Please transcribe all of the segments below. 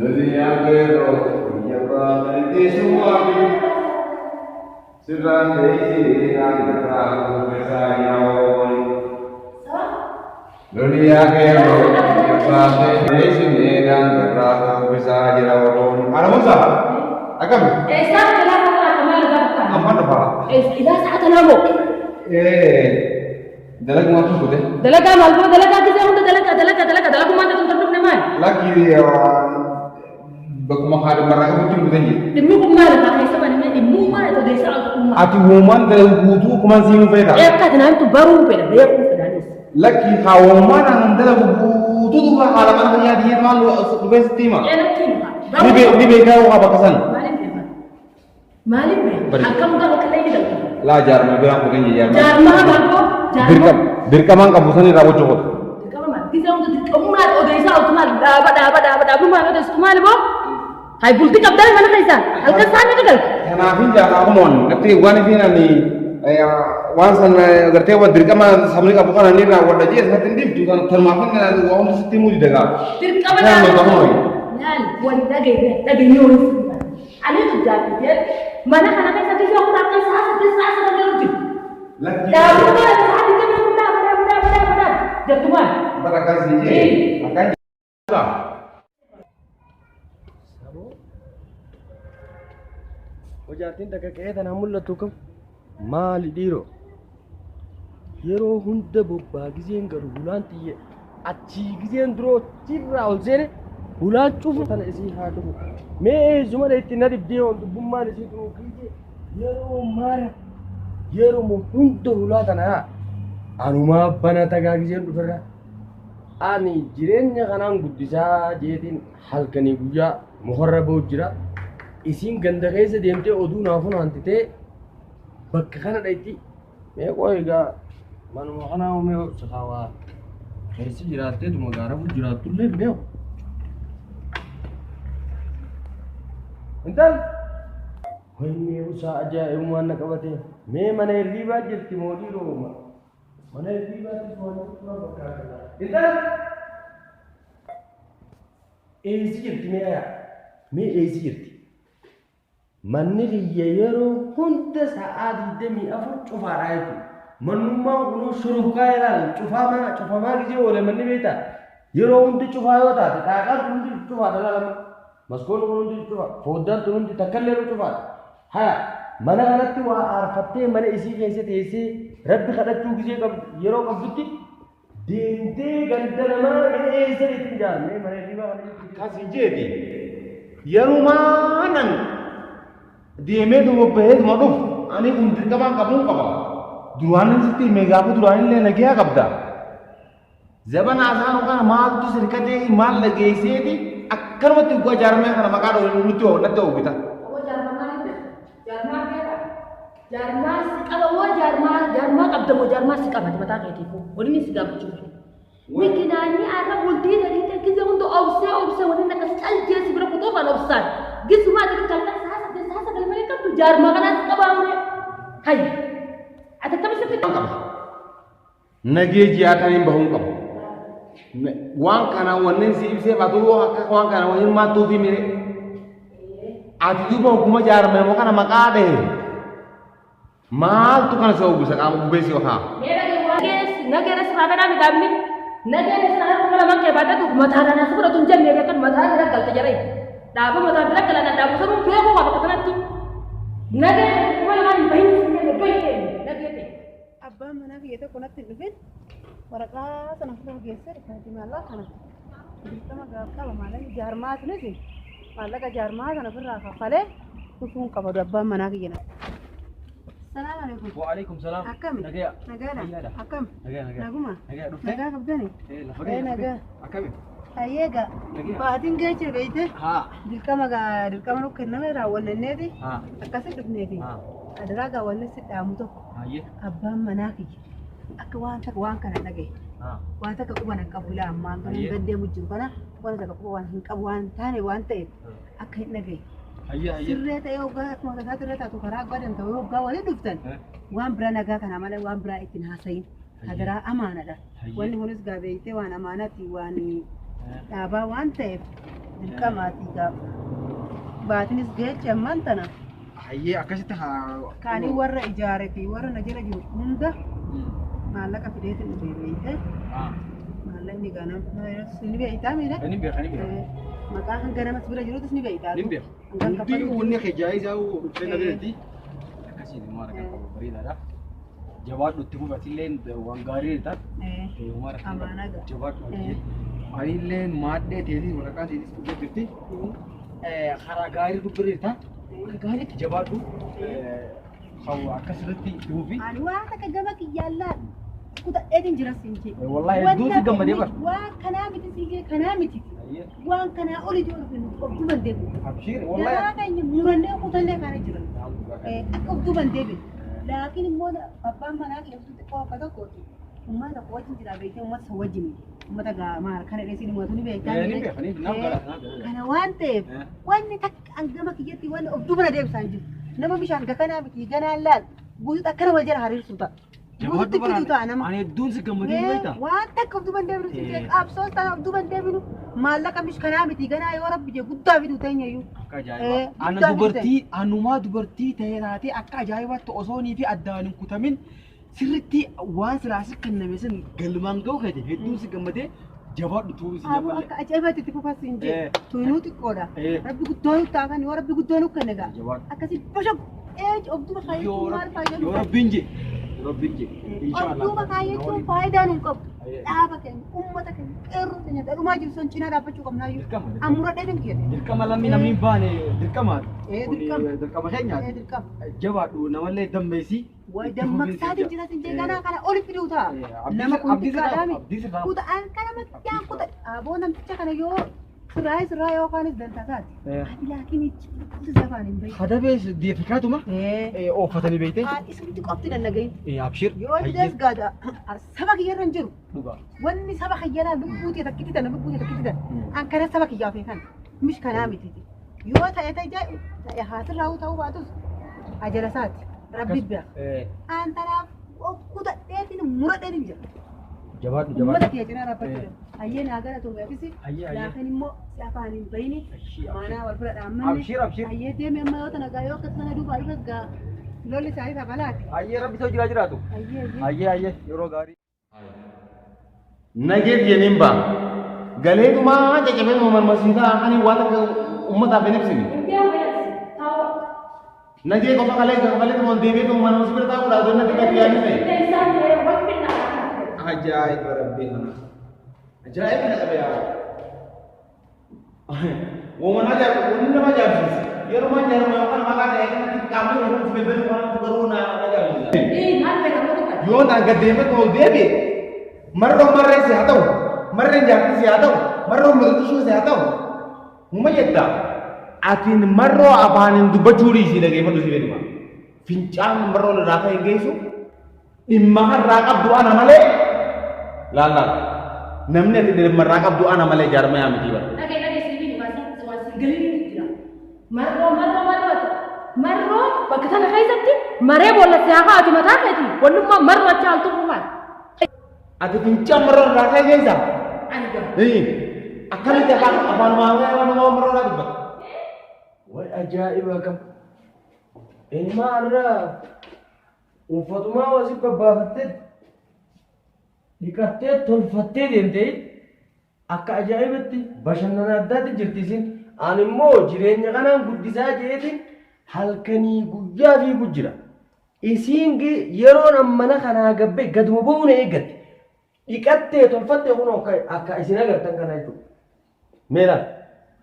Loliyaa qeerroo biyya baatee suwaabi. Sirraan deessee naan irraa kuufisaa yaa'oon. Loliyaa qeerroo biyya baatee deessinee naan irraa kuufisaa jira oolun. Ana Musa, akkami? Eessaa kalaa kalaa kamaa lagaa bakka. Amma dhufa. Ilaa sa'a tanaa moo? Dalaguma tukkute. Dalagaa maal boo dalagaa gisee hunda dalagaa dalagaa dalagaa dalagumaan ta'u hin dhufne maali? Lakki bakkuma haadha marraa qabutti hin kuten jedhe. Dhimmi kun maali haa keessa banamee dhimmuu maali odeessaa alkuummaa? Ati uumaan dalagu guutuu kumaan siinuu feeta. Akka ati naantu baruu fedha beekuu fedhaanis. Lakki haa uumaan aan dalagu guutuu duuba haala mana fayyaa diyyee maal dhufee sitti hima. Eelatti hima. Ni beekaa waa bakka san. Maaliif beekaa? Maaliif beekaa? Akkam gaafa kallee ni dalga. Laa jaarmaa biraan kuten jedhe jaarmaa. Jaarmaa maal boo? Jaarmaa. Dirqamaan qabu san irraa gochuu qotu. Dirqama maal? Gisee hunda dirqamummaa odeessaa oltu maal? Dhaaba dhaaba dhaaba dhaabummaa odeessitu maali boo? Hay bultii qabdaa mana keessaa halkan isaan ni galta. Kanaafin jaarmaa kumoon gartee waan ifiin ani waan san gartee waan dirqama sabni qabu kana ni raawwadha jee sanatti hin dhiiftu tanumaafin waan hunda sitti himuu dida gaa. Dirqama Kan dhaaba. maqaa ho'i. Laal wal dhageenye dhageenye waliin sitti. Ani tujjaatee mana kana keessa gisee hunda akka isaa saddeet sa'a sagal yeroo jiru. Lakki. Dhaabummaa sa'a digdama dhaaba dhaaba dhaaba dhaaba dhaaba jettu maal? Bara akkas jee akkan jaa. Hojaartiin takka qe'ee tanaan mul'attu kam maali dhiiroo? Yeroo hunda bobbaa gizeen galu hulaan xiyye achii gizeen duroo achirraa ol seene hulaan cufu tana isii haa dhufu. Mee eessuma itti na dhibdee hoon dubbummaan isii tunu gizee yeroo mara yeroo hunda hulaa tana haa anumaa bana tagaa gizeen dhuferra. Ani jireenya kanaan guddisaa jeetiin halkanii guyyaa mukarra ba'u jira. Isiin ganda keessa deemtee oduu naaf funaantitee bakka kana dhayti. Mee qoy egaa manuma kanaa mee obsa keessa jiraattee tuma gaarafu jiraattullee hin beeku. Intal! Waynee usaa ajaa'ibummaan na qabate. Mee mana hirriibaa jirti moo dhiiroo? Mana hirriibaattis waan turan fakkaata. Intal! Eessi jirti mee ayaa? Mee eessi jirti? Manni kiyya yeroo hunda sa'aa 24 cufaadha jechuudha. Mannummaan kunuu shurufkaa ilaali cufamaa cufamaa gisee oole manni beektaa? Yeroo hundi cufaa yoo taate xaaqaan tun hundi cufaadha laalama. Maskoonni kun hundi cufaa, foddaan tun hundi takkallee nu cufaadha. Haya mana kanatti waa aarfattee mana isii keessa teessee rabbi kadhachuu gisee qabdu yeroo qabdutti deemtee ganda namaa mee eessa ittiin jaallee mana hirribaa kana jechuudha. Kasi jeeti yerumaanan deemee duuba baheetuma dhufu ani kun dirqamaan qabuun qaba. Duraanin sitti himee gaafa duraanillee nagayaa qabda. Zabana asaanu kana maaltu sirkatee maal dhageesseeti akkanumatti dhugaa jaarmee kana maqaa dhoohu nutti natti oogita. Jaarmaa maaliif beekaa? Jaarmaa beekaa? Jaarmaa si qaba moo jaarmaa jaarmaa qabda moo jaarmaa si qabate mataa keetiifuu waliin si gaafachuu fedhe. Mikinaanni arra bultii sadii gisee hunda obsee obsee waliin akkas caljee si bira kutuu kan obsaan. Gisumaa jedhu kan sa'a saddeet sa'a sagal malee qabdu jaarmaa kanaa si qabaa muree. Hayyi. Ati akkamitti Qaba. Nagee ji'aataniin bahuun qabu. Waan kana wanneen si ibseef ati yoo akka waan kana waliin hirmaattuu fi mire. Ati duuba hogguma jaarmee moo kana maqaa dhahe. Maaltu kana si hoggisa qaama gubbee si haa. Nageera sirraa fedhaa midhaamni. Nageera sirraa kuma lamaan kee baadhatu mataa kanaa si fudhatu hin jenne beekan mataa bira galte jedhee. Dhaaba mataa bira galan dhaabu sanuu beekuu qaba bakka kanatti. Nageera kuma lamaan hin bahin hin jenne bahin nageera. Abbaan manaa kiyya tokko natti hin dhufin waraqaa sana ofirraa geessee dhufeeti maallaqa kana dirqama gaaf qaba maallaqni jaarmaa sunis maallaqa jaarmaa sana ofirraa kaffalee dhufuun qabadu abbaan manaa kiyya natti. Salaam alaikum. Waalaikum salaam. Akkami? Nagaya. Nagaadha. Fayyaadha. Akkam? Nagaya nagaya. Naguma? Nagaya dhuftee? Nagaa qabdani? Lafa Ee gahee nagaa. Akkami? Hayyeega. Nagaya. Baatiin geechee beeyte Haa. dirqama gaa dirqama nu kenname raawwanneeti Haa. akkasi dhufneeti. Haa. Adaraa gaa wanni si dhaamu tokko Hayyee. abbaan manaa kiyya akka waan takka waan kana dhagaye. Haa. Waan takka quba hin qabu ilaa ammaa kan Hayyee. dandeemu jiru kana waan takka quba waan hin qabu waan taane waan ta'eef akka hin dhagaye. Hayyee hayyee. Sirree ta'ee hoggaa akkuma tasaa sirree taatu karaa hoggaa deemta yoo hoggaa waliin dhuftan waan biraa nagaa kana malee waan biraa ittiin haasayin. Hadaraa amaanadha. Hayyee. Wanni kunis gaa beektee waan amaanaati waan dhaabaa waan ta'eef Dirqamaatii gaafa. Baatinis geechi ammaan tana. Hayyee akkasitti haa. Kaanii warra ijaare fi warra na jala jiru hunda maallaqa fideetiin dhufee beeyte. Maallaqni ganam ni beeytaa miidha? Ni beeka ni beeka. Maqaa hanga namas bira jirutus ni beeytaa. Ni beeka. Hangam Hundi kaffaluu wanni kee isaa dhufee na biratti. Akkasiin immoo argaa qabu bareedaadha. Jabaadhu itti fufatillee waan gaarii ta'a. Homaa rakkoo Amaanaa ga'a. Jabaadhu Anillee maadhee teetii waraqaa teetis dhufee jirti. Karaa gaarii dubbiree ta'a. Akka gaariitti jabaadhu. Akkasirratti itti fufi. Ani waan takka gama kiyyaallaan kutadheetiin jira siin jee. Wallaahi hedduu si gammadee bara. Waan kanaa miti siin jee kanaa miti. Waan kanaa oli jiru dhufin of duuban deebi'u. Abshiir Garaa wallaahi. keenya murannee kutannee kana jiran. Akka of duuban deebi'u. Laakiin immoo abbaan manaa keenya xiqqoo akka tokkooti. Uummata tokko wajjin jira beektee uummata isa wajjin uummata gaamaa kana dheessiin uummatu ni beektaa. Ni beeka ni naaf gara naaf gara. Kana waan ta'eef wanni takka hangama kiyyatti wanni of duuba na deebisaa hin jiru. Nama bishaan gakanaa miti ganaan laal guutuutti akkana wal jala hariirsu ta'a. Guutuutti fiduu ta'a nama. Ani hedduun si gammadee beektaa? Waan takka of duuba hin deebinu si jee qabsoo tana of duuba hin deebinu maallaqa mish kanaa miti ganaa yoo rabbi jee guddaa fiduu teenya iyyuu. Akka ajaa'ibaa. Ana dubartii anumaa dubartii ta'ee taatee akka ajaa'ibaatti osoo nii fi addaan hin kutamin sirriitti waan silaa si kenname sun galmaan ga'u keeti hedduun si gammadee jabaadhu tuubi si Aboo jabaadhu. akka ajaa'ibaatti itti fufas hin jee tuunuu xiqqoodha. Rabbi guddoo nu taafan yoo rabbi guddoo nu kenne gaa. Jabaadhu. Akkasii bosha eej of duuba kaayyachuu maal faayidaa Yoo rabbiin jee. Yoo rabbiin jee. Of duuba kaayyachuun faayidaa nu hin qabu. Dhaaba keenya, uummata keenya, qeerroo keenya dhadhumaa jiru sun cinaa dhaabbachuu qabnaayyuu. Dirqama. Amura dheedin kiyya. Dirqama lammii namni hin baane dirqama. Dirqama. Dirqama keenyaati. Dirqama. Jabaadhu namallee dammeessi. Way dammaqsaatiin jira sin jee ganaa kana oli fiduu ta'a. Nama kun xiqqaadhaami. Kuta an kana makkiyaan kuta aboo namticha kana yoo sirraa sirraa yookaanis dantasaati. Ati laakiin itti zafaan hin beeku. Hadabees deefikaatuma ooffatanii beekte. Isumti qofti dannagahin. Abshir. Yoo fidees gaada saba kiyyarra hin jiru. Dhugaa. Wanni saba kiyyaraa lubbuu ta'e takkitti tana lubbuu ta'e takkitti tana. An kana saba kiyyaaf kan mish kanaa miti. Yoo ta'e ta'e haasirraa ta'uu baatus ajala isaati. Rabbi beeka. An tanaaf of kutadheetiin muradheetiin jira. Jabaadhu Uummata jabaadhu. kiyya cinaa dhaabbachuu. Hayyee naa gara tuubeefis laakiin immoo si afaan hin bayini. Maanaa wal bira dhaammanne. Abshir abshir. Hayyee deemi amma yoo tana gaa yoo akkas sana duubaa dhufes gaa lolli isaanii tapalaati. Hayyee rabbi ta'u jira jiraatu. Hayyee hayyee. Hayyee hayyee yeroo gaarii. Nageef jenneen ba'a. Galeetumaa caccabee marmasiisaa ani waan akka uummataaf hin ibsine. Nagee qofa kalee kaleetuma ol deebi'ee marmasi bira taa'uudhaaf doon natti gadi yaadni ta'e. Ajaa'iba rabbii kana. Ajaa'iba na qabe yaa. Woman ajaa'iba wanni nama ajaa'ibsiisa. Yeroo maan jaarmaa yookaan maqaa ta'e kanatti qaamni uummata beekan waan garuu na ajaa'ibsiisa. Yoo naan gad deemee ol deebi'e marroon marreen si haa ta'u marreen jaartii si haa ta'u marroon murtishuu si haa ta'u huma jetta atiin marroo afaaniin dubbachuu dhiisii dhageeffadhu si beekma. Fincaan marroon irraa ka'e hin geessu dhimma har'aa qabdu ana malee laal laal namni ati dhimma irraa qabdu ana malee jaarmayaa miti bara. Dhagee dhagee sibiili maasii waan si galii jira. Marroo marroo marroo marroo bakka tana keessatti maree boolla siyaa ati mataa keeti wannummaa marroo achi haaltu fumaan. Ati fincaan marroon irraa ka'e geessa. Ani gama. Akkamitti afaan afaanumaa afaanumaa marroo irraa dubbata. Way ajaa'iba kam. Ilmaa irraa uffatumaa wasii babbaafattee dhiqattee tolfattee deemtee akka ajaa'ibatti bashannana addaatti jirti isin. Ani immoo jireenya kanaan guddisaa jeetiin halkanii guyyaa fiigu jira. Isiin yeroon ammana kanaa gabbee gaduma ba'uu na eeggatte. Dhiqattee tolfattee kunoo akka isin agartan kana jechuudha. Meera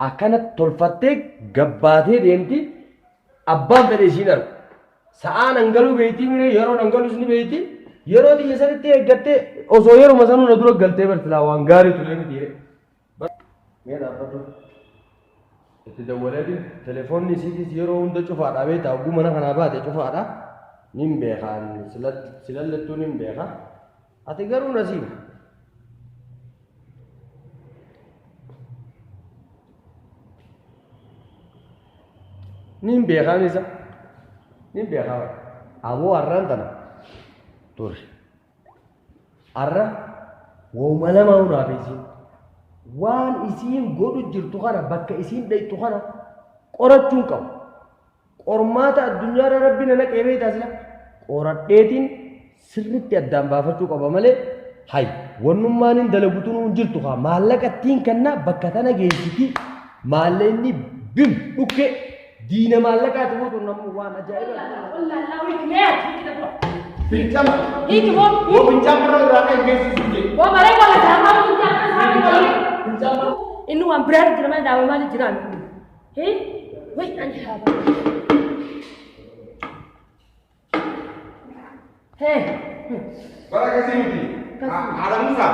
akkana tolfattee gabbaatee deemti abbaan fedhe isiin argu. Sa'aan hangaluu beektii miree yeroon hangalus ni beekti. Yeroo xiyya sanitti eeggattee osoo yeruma sanuu na dura galtee bartilaa waan gaarii ture miti. Mee dhaabbadhu. Itti dawwaleeti telefoonni isiitis yeroo hunda cufaadha beektaa hogguu mana kanaa baate cufaadha. Nin beeka silallattuu nin beeka. Ati garuu nasiiba. Nin beekaan isa. Nin beekaa. Aboo har'aan tana ture. Har'a wooma lama hunaa beeksiin. Waan isiin godhu jirtu kana bakka isiin dhayxu kana qorachuun qabu. Qormaata addunyaarra rabbi na naqee beektaa sila qoradheetiin sirritti addaan baafachuu qaba malee hay wannummaan hin dalagu tunuu hin jirtu kaa maallaqa ittiin kennaa bakka tana geessiti maallaqni bim dhukkee diina maallaqaati mootu namni waan ajaa'iba. Fincama. Hiiki moo? Woo fincama irra irraa kan geessisu jee. Woo maree wala jaamaa kun jaamaa. Fincama. Inni waan biraa jira malee daawwa maali jira miti. Hee? Wai ani haaba. Hee. Bara akkasii miti. Haadha Musaa.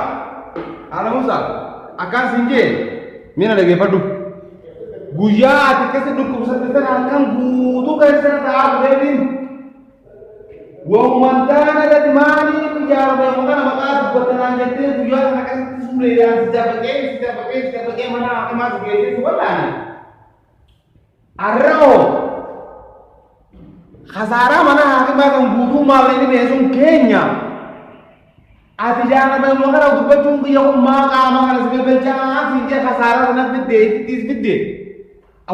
Haadha Musaa. Akkaan siin jee mina dhageeffadhu. Guyyaa ati keessa dhukkubsatte sana halkan guutuu keessa taa'aa tureetiin Wammantaan irratti maaliif ijaarame kana maqaa dubbattanaan jettee guyyaa sana akkasitti suuleedhaan si dabaqee si dabaqee si dabaqee mana hakimaa si geessee si wallaane. Arra'oo kasaaraa mana hakimaa kan guutuu maallaqni ba'e sun keenya. Ati ijaarame kana dubbachuun kiyya kun maa qaama kana si belbelchaa siin jee kasaaraa sana fiddee fiddiis fiddee.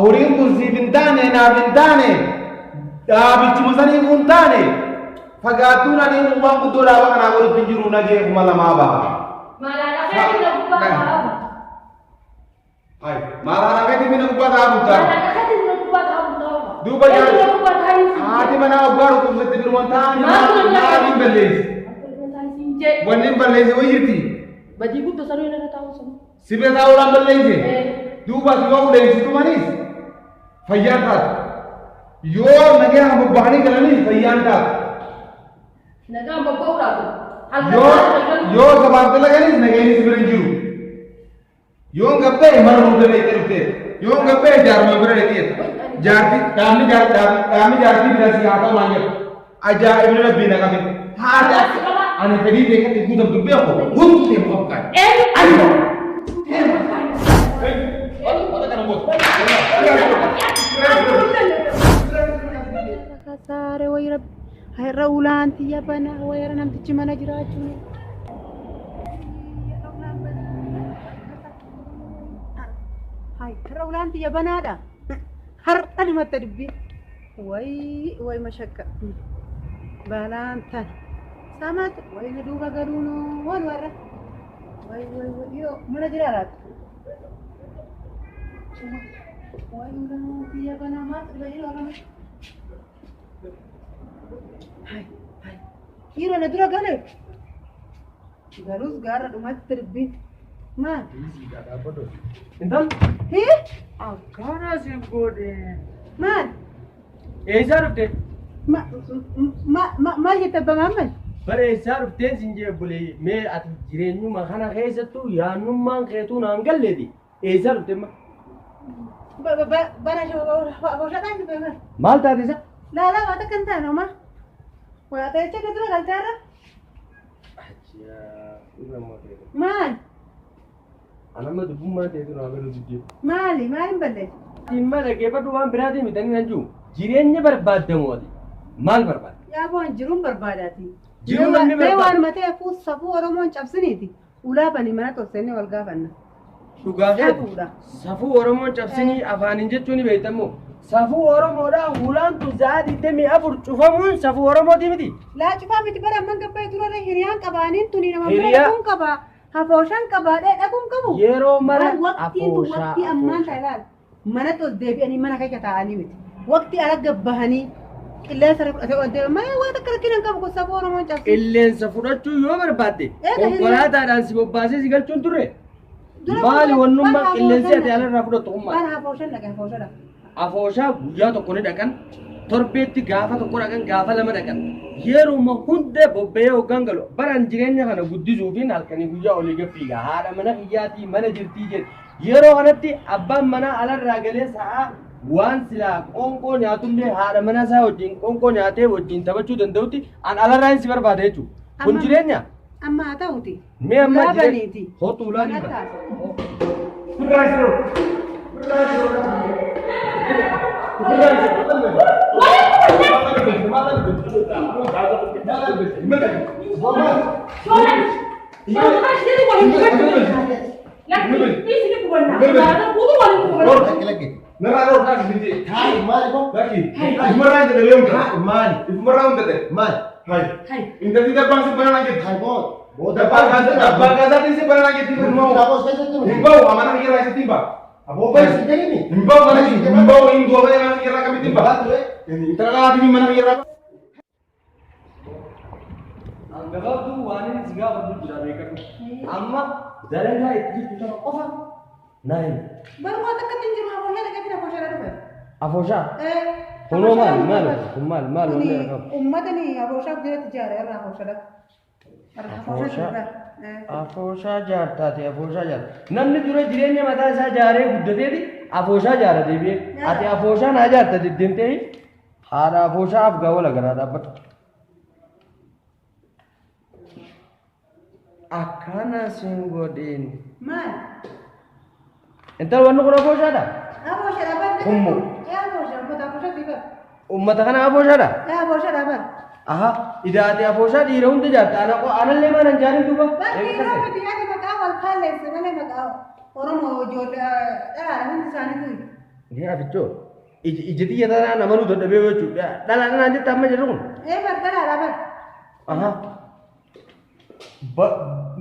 Horiin kun siif hin taane naaf hin taane dhaabichuma saniif hin taane fagaattuun ani waan guddoo dhaaba kanaa godhutti hin jiru nagee 2000 baha. Maalaadha keetiin na gubbaa taa'aa bulta. Hai, maalaadha keetiin na gubbaa taa'aa bulta. Maalaadha keetiin na gubbaa taa'aa bulta. Duuba Eenyu na gubbaa taa'aa haati manaa waggaa dhukkubsatte biruma taa'anii maaliin balleessi? Wanni hin balleessi wayi jirti. Badii guddoo sanuu irra taa'uu sanuu. Si bira taa'uudhaan balleeyse. Duuba ati yoo uleeysitu maniis fayyaan taatu. Yoo nagaan bobba'anii galaniis fayyaan taatu. Nagaan bobba'uudhaaf. Yoo yoo gabaaf dalaganis nageenyi si bira hin jiru. Yoo hin gabbee mana bira dheettee dhuftee. Yoo hin gabbee jaarmaa bira dheettee. Jaartii dhaabni dhaabni jaartii bira si haa ta'u maal jedhu. Ajaa'ibni rabbii na qabe. Haati ani fedhii ta'e kan guutamtu beeku hundi ta'e muka bukaa'e. Eenyu? Ani. Kasaare wayi rabbi har'a ulaan tiyya bana wayara namtichi mana jiraachuun. Hay har'a ulaan tiyya banaadha. Har'a dhumatte dubbiin. Way way mashakka. Balaan tana. Samat way na duuba galuun waan warra. Way way way yoo mana jira laata. Way ulaan tiyya banaa maaltu dhufa jiru akkana. Hay hay. Dhiiroo na dura gale. Galuus gaarra dhumatti dubbiin. Maal? Intal Hii? akkana si godhe. Maal? Eessaa dhufte? Ma ma ma maal jette abbaa Maammal? Bara eessaa dhufteen sin jee bulee mee ati jireenyuma kana keessattuu yaannummaan keetuu naan galleeti. Eessaa dhufte amma? Bara hooshaadhaan dhufe maal? Maal taate isa? Laalaa waan takka hin taane homaa. Waa ta'e jecha dura galteerra. Maal? Anamma dubbummaan ta'etu naa galuu diddee. Maali? Maal hin balleessu? Dhimma dhaggeeffadhu waan biraatiin bitanii nan jiru. Jireenya barbaaddamu ati. Maal barbaadda? Yaa boon jiruun barbaadaati. Jiruu namni Mee barbaada. waanuma ta'e fuu safuu Oromoon cabsiniiti. Ulaa bani mana tolsennee wal gaafanna. Dhugaa keeti. Safuudha. Safuu Oromoon cabsinii afaaniin jechuun ni beektamoo. Safuu Oromoodhaa hulaan tun sa'a 24 cufamuun safuu Oromootii miti. Laa cufaa miti bara amman gabbaa'e durarra hiriyaan qabaaniin tuni nama bira Hiriyaa- dhaquun qaba. Hafooshaan qabaa dhee dhaquun qabu. Yeroo mara Waan waqtiin tun afooshaa waqtii ammaan afooshaa. ta'e laal. Manatti ol deebi'anii mana keessa taa'anii miti. Waqtii ala gabbahanii qilleensa irra fudhatee ol deebi'an malee waan takka rakkina hin qabu kun safuu Oromoon cabsee. Qilleensa fudhachuu yoo barbaadde Eega hiriyaa- konkolaataadhaan si bobbaasee si galchuun turre. Dura Maali wannummaa bara qilleensi hafooshan ati alarraa fudhattu kun maali? Bara hafooshan dhaqe hafooshan dhaqe. Afooshaa guyyaa tokko ni dhaqan, torbeetti gaafa tokko dhaqan, gaafa lama dhaqan. Yeruma hunda bobba'ee hoggaan galu baran jireenya kana guddisuufiin halkanii guyyaa olii gad fiiga. Haadha mana kiyyaatii mana jirtii jedhe. Yeroo kanatti abbaan manaa alarraa galee sa'aa waan silaa qoonqoo nyaatullee haadha mana isaa wajjin qoonqoo nyaatee wajjin taphachuu danda'utti an alarraa hin si barbaada jechuudha. Kun Amma- jireenya. Amma haa ta'uti. Mee amma Ulaa jireenya. baniiti. Hotu ulaa Mana ni bana. taasa. gubanna. Magaalaa guutuu waliin gubanna. Lakki lakki. Narraa dhorkaa kaasi miti. Taa'i maali koo? Lakki. Ifumarraa hin jedhe beekumsa. Taa'i maali? Ifumarraa hin jedhe. Maali? Hai. Hai. Intalli dabbaan si bananaa jetti. Taa'i boo. Booda Dabbaan gaazaa dabbaan gaazaatiin si bananaa jetti. Daabos keessatti miti. Hin bahu mana kiyya irraa isitti hin bahu. Aboo bayi si jedhini. Hin bahu mana kiyya hin bahu hin du'a malee mana kiyya irraa akkamitti hin bahu. Intala dhalaatiin mana kiyya irraa. Gabaabduu waan inni si gaafatu jira beekadhu. Amma dalagaa itti jirtu tana qofa naa himi. Barumsa akkatti hin jiru afooshaa dhaqeetti afooshaa dhufe. Afooshaa. Kunoo maali maali kun maali maali wanni argamu? Uummatni afooshaaf jalatti ijaare irraa afooshaa dhaqa. Afooshaa. Afooshaa jaartaate afooshaa jaarta. Namni dura jireenya mataa isaa jaaree guddateeti afooshaa jaara deebi'ee. Ati afooshaa naa jaarta deddeemtee haadha afooshaa afgaa wal agaraa dhaabbadhu. Akkana sin godhin. Maal? Intala wanni kun afooshaadha? Afooshaa dhaabadhu. Hummo. Afooshaa uummata afooshaa siifata. Uummata kana afooshaadha? Afooshaa dhaabadhu. Aha, idaate afooshaa dhiira hunda jaarta. Ana anallee maal hin jaarin duuba? Bakki yeroo miti ati maqaa wal kaalleesse malee maqaa Oromoo ijoollee dhalaadha hundi isaaniitu. Ni afichoo. Ija xiyya tanaan amanuu dadhabee jechuudha. Dhala dhalaan jette amma jirru kun. Ee bar dhalaadha bar. Aha.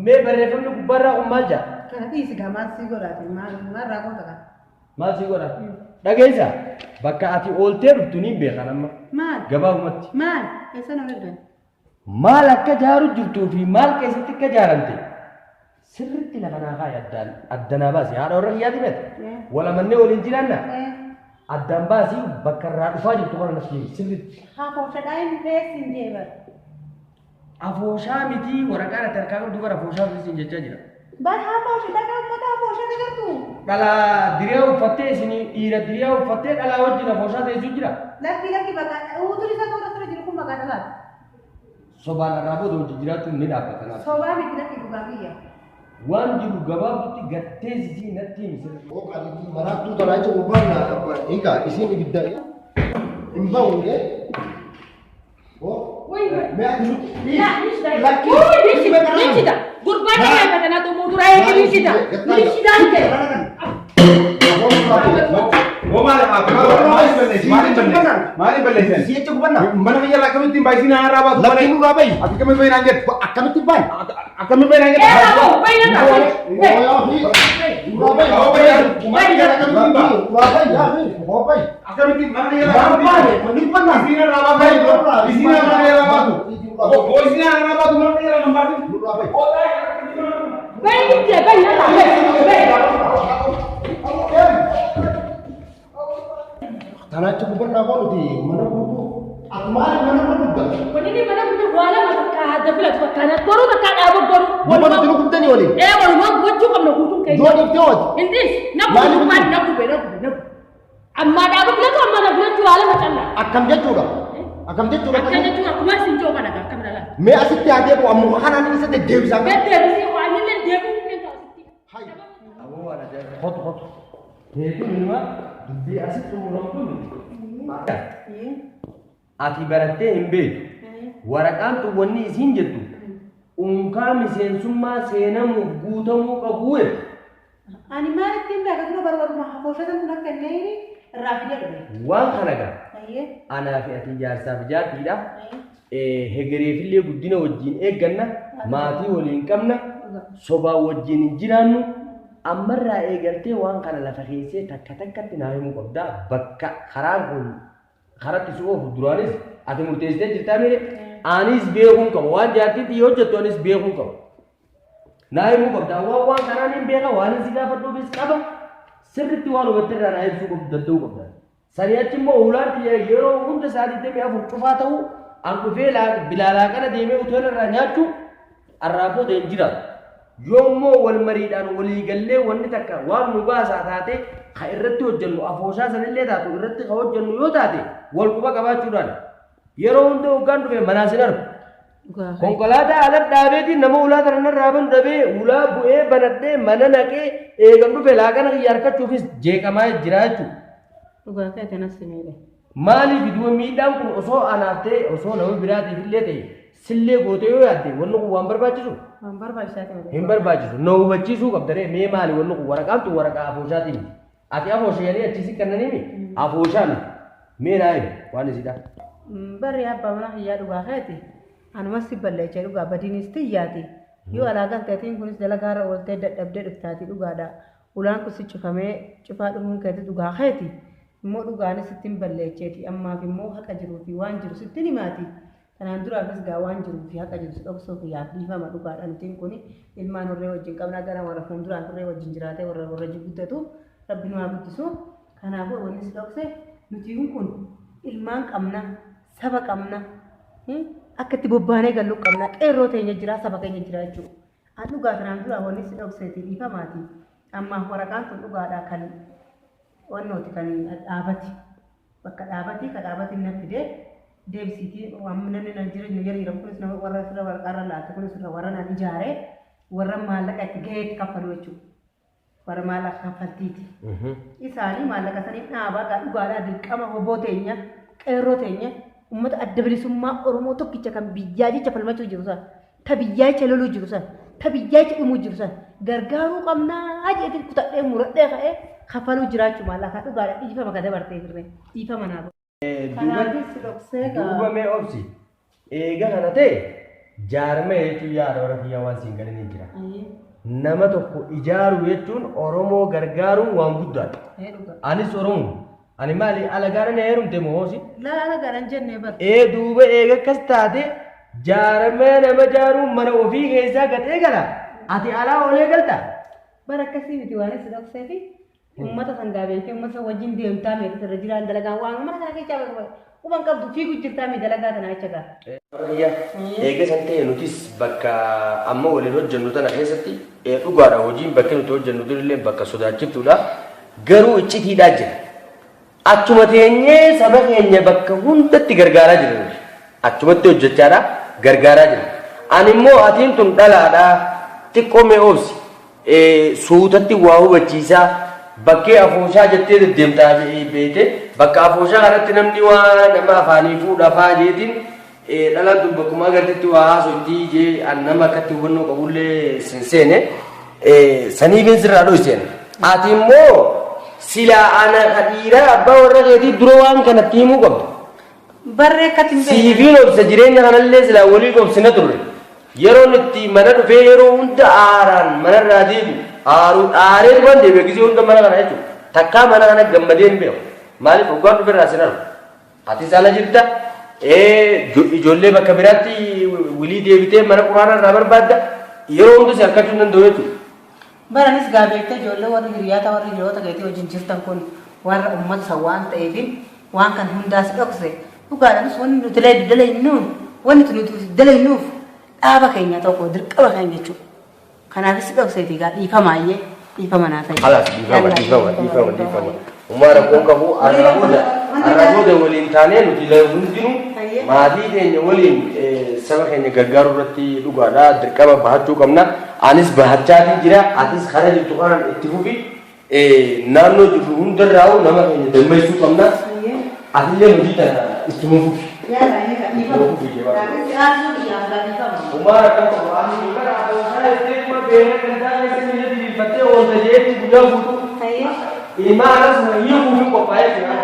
Mee barreeffamni gubbaarraa kun maal jedha? Kana dhiisi gaa maal sii godhaati maal maal raakoo ta'a. Maal sii godha? Dhageessa bakka ati ooltee dhuftu niin beekan amma. Maal? Gabaabumatti. Maal? Eessa nama ergan? Maal akka jaaru jirtuu fi maal keessatti akka jaaramte sirriitti lafa naa kaa'i addaan addanaa baasi. Haadha warra kiyyaati beekta. Wal amannee waliin jiraanna. Addaan baasii bakka irraa dhufaa jirtu kana natti himi sirriitti. Afooshaadhaa hin feesin jee bar. Afooshaa mitii waraqaan ati harkaa qabdu bara afooshaa miti siin jechaa jira. Bar afoosha dhagaa uummata afoosha agartu. Dhalaa diriyaa uffattee isinii dhiira diriyaa uffattee dhalaa wajjin afooshaa teessuu jira. Lakki lakki bakka utuun isa toora sirra jiru kun maqaa dhalaati. Sobaan irraa booda hojii jiraachuun ni dhaabbata naaf. Sobaa miti lakki dhugaa kiyya. Waan jiru gabaabdutti gattee sisii natti himi sirriitti. Boo qaalitii maraattuu tanaa jecha gurbaan na egaa isiin ibidda hin bahu ee. Boo mee ati nutti lakki Nishida. Gurbaan dhagee fatanaa xumuu dura eegi nishida. Nishidaan ta'e. Hoo maali maali balleessi maali balleessi maali balleessi. Si jecha gubannaa. Mana kiyya irraa akkamitti hin baay'isin irraa baatu Lakki nurraa bahi. Ati akkamitti bahi naan jettu? Akkamitti bahi? Akkamitti bahi naan jettu? Ee raaboo bayi na ta'a. Nurraa bahi. Hoo bahi mana kiyya irraa akkamitti hin bahu? Nurraa bahi yaa fi hoo bahi. Akkamitti mana kiyya irraa Maal akkamitti bahe? Ni gubannaa. Isiin irraa baatu. Isiin irraa baatu. Hoo isiin irraa baatu mana kiyya irraa hin baasin. Nurraa bahi. Bayi ni jee bayi na ta'a. Bayi. Tanaachi gubannaa koo nuti mana guutuu. Ati maali mana mana gubda? Wanni inni mana guddaa waa lama takka adda filatu takka na goruu takka dhaaba goruu. Gubba nuti nu gubdanii waliin. Ee walumaa gubachuu qabna guutuun keenya. Yoo dhiiftee hooti. Innis na Maaliif gube na gube na gube na gube. Ammaa dhaaba filatu ammaa na filachuu waa lama callaa. Akkam jechuudha? Akkam jechuudha? Akka jechuun akkuma isin joo kana akkam dhala. Mee asitti haa deebi'u ammoo kanaan inni isa deddeebisaa. Deddeebisii waan inni deebi'uu hin ta'u sitti. Hai. Aboo waan ajaa'iba. Hotu hotu. Heetuun ilma dubbii asitti xumuramtu miti. Ati barattee hin beektu. Waraqaan tun wanni isiin jettu unkaa miseensummaa seenamuuf guutamuu qabu jettu. Ani maal ittiin beeka dura barbaaduma afooshaa san akka inni irraa fidee dhufe. Waan kana gaa Ayyee. anaa fi ati jaarsaaf jaartiidha. Hegereefillee guddina wajjin eegganna. Maatii waliin qabna. Sobaa wajjin hin jiraannu. Ammarraa eegaltee waan kana lafa keessee takka takkatti naa himuu qabda. Bakka karaan kun karatti si oofu duraanis ati murteessitee jirtaa mire anis beekuun qaba. Waan jaartii xiyya hojjettu anis beekuun qaba. Naa himuu qabda. Waan waan kanaan hin beeka waan hin si gaafadhuufis qaba. Sirriitti waan hubatte irraa naa ibsuu qabdu danda'uu qabda. Sanii achi immoo ulaan xiyya yeroo hunda sa'a 24 cufaa ta'uu an dhufee bilaalaa kana deemee hoteela irraa nyaachuu arraa booda hin jiraatu. Yoo immoo wal mariidhaan walii gallee wanni takka waan nu baasaa taate ka irratti hojjennu afooshaa sanillee taatu irratti ka hojjennu yoo taate wal quba qabaachuudhaan yeroo hunda hoggaan dhufe manaa sin argu. Konkolaataa ala dhaabeetiin nama ulaa tana narraa banu dhabee ulaa bu'ee banadhee mana naqee eegan dhufe laaqana kiyya harkachuufis jeeqamaa jira jechuudha. Dhugaa kee kanas si miidhe. Maaliif duuba miidhaan kun osoo anaaf ta'e osoo nama biraatiif illee ta'e Sillee gootee yoo yaadde wanni kun waan barbaachisu? Waan barbaachisaa miti. Hin barbaachisu. Na hubachiisuu qabda ree mee maali wanni kun waraqaan tun waraqaa afooshaatii miti. Ati afoosha jedhanii achi si kennanii afooshaa miti. Mee naa himi waan isiidha. Barri abbaa mana kiyyaa dhugaa keeti. Anumas si balleechee dhugaa badiinis tiyyaati. Yoo alaa galte atiin kunis dalagaarra ooltee dadhabdee dhuftaati dhugaadha. Ulaan kun si cufamee cufaa dhufuun keeti dhugaa keeti. Immoo dhugaanis sittin balleecheeti. Ammaaf immoo haqa jiruu fi waan jiru sittin himaati. Kanaan duraafis gaa waan jiruu fi haqa jiru si dhoksuu kiyyaaf dhiifama dhugaadha. Nutiin kun ilmaan horree wajjin qabna gara warra fuulduraan horree wajjin jiraatee warra warra guddatu rabbi nu haa guddisu. Kanaafuu wanni si dhokse nutiin kun ilmaan qabna saba qabna akka itti bobbaanee gallu qabna qeerroo teenya jira saba keenya jira jechuudha. An dhugaa kanaan dura wanni si dhokseeti dhiifamaati. Ammaaf waraqaan kun dhugaadha kan wannooti kan dhaabati. Bakka dhaabati ka dhaabati na fide deebisiitii namni na jira na jira kunis nama warra sirra waraqaarra laate kunis warra naan ijaare warra maallaqa itti gaheetti kaffalu jechuudha. Warra maallaqa kaffaltiiti. Isaanii maallaqa saniin dhaabaa gaa dhugaadhaa dirqama hoboo teenya qeerroo teenya uummata adda bilisummaa Oromoo tokkicha kan biyyaa jecha falmachuu jiru san ta biyyaa jecha loluu jiru san ta biyyaa jecha dhumuu jiru san gargaaruu qabnaa jeetiin kutadhee muradhee ka'ee kaffaluu jiraachuu maallaqa dhugaadha dhiifama ka dabartee firree dhiifama naa Kanaafis si dhoksee gaa. Duuba mee obsi. Eega kana ta'e jaarmee jechuun yaada warra kiyyaa waan siin galanii jira. Nama tokko ijaaruu jechuun Oromoo gargaaruun waan guddaadha. Anis Oromoo. Ani maali alagaana na heerumte moo hoosi? Laa alagaadhaan jennee bar. Ee duuba eega akkas taate jaarmee nama ijaaruun mana ofii keessaa gatee gala. Ati alaa oolee galta. Bara akkasii miti waan si dhoksee fi uummata san gaa beektee uummata san wajjin deemtaa meeqa irra jiraan dalagaan waan mana kana keessaa quban qabdu fiigu jirtaa mee dalagaa tanaa jecha gaa. Eega san ta'e nutis bakka amma waliin hojjennu tana keessatti dhugaadha hojiin bakki nuti hojjennu tunillee bakka sodaachiftuudha. Garuu iccitiidhaa jira. Achuma teenyee saba keenya bakka hundatti gargaaraa jira nuti. Achumatti hojjechaadha gargaaraa jira. Ani immoo atiin tun dhalaadha xiqqoo mee obsi. Suutatti waa hubachiisaa bakkee afooshaa jettee deddeemtaa beekte bakka afooshaa kanatti namni waa nama afaanii fuudha faa jeetiin dhalaan tun bakkuma agartetti waa haasoftii jee an nama akkatti hubannoo qabullee sin seene saniifin sirraa dhoyseen. Ati immoo silaa ana ka dhiiraa abbaa warra keetii dura waan kanatti himuu qabda. Barree akkatti hin beekne. Siifiin obsa jireenya kanallee silaa walii obsina turre. Yeroon itti mana dhufee yeroo hunda aaraan manarraa deebi'u aaruu aaree dhumaan deebi'a gisee hunda mana kana jechuudha. Takkaa mana kana gammadee hin beeku. Maaliif hoggaan dhufe irraa sin argu. Atis ala jirta. Ijoollee bakka biraatti wilii deebitee mana quraanaa irraa barbaadda. Yeroo hunda si harkachuu hin danda'u jechuudha. Baranis gaa beektee ijoollee warri hiriyaata warri hiriyoota keetii wajjin jirtan kun warra uummata san waan ta'eef waan kan hundaa si dhokse dhugaadhaanis wanni nuti dalaynuun wanni nuti dalaynuuf dhaaba keenya tokko dirqama keenya jechuudha. Kanaafis si dhokseeti gaa dhiifamaayyee dhiifama naa ta'e. Kalaas dhiifama dhiifama dhiifama dhiifama. Uumaa rakkoon qabu har'a booda waliin taanee nuti hundinuu maatii keenya waliin saba keenya gargaaruu irratti dhugaadha dirqama bahachuu qabna. Anis bahachaatii jira atis karaa jirtu kanaan itti fufi naannoo jirru hundarraa nama keenya dammaysuu qabna. Atillee hojii tana ittuma fufi. Uumaa rakkoon qabu ani bara afooshaa jettee kuma beela gandaa keessa miila diriirfattee oolta jeetti guyyaa guutuu. Ilmaan asuma hiikuuf qophaa'ee jira.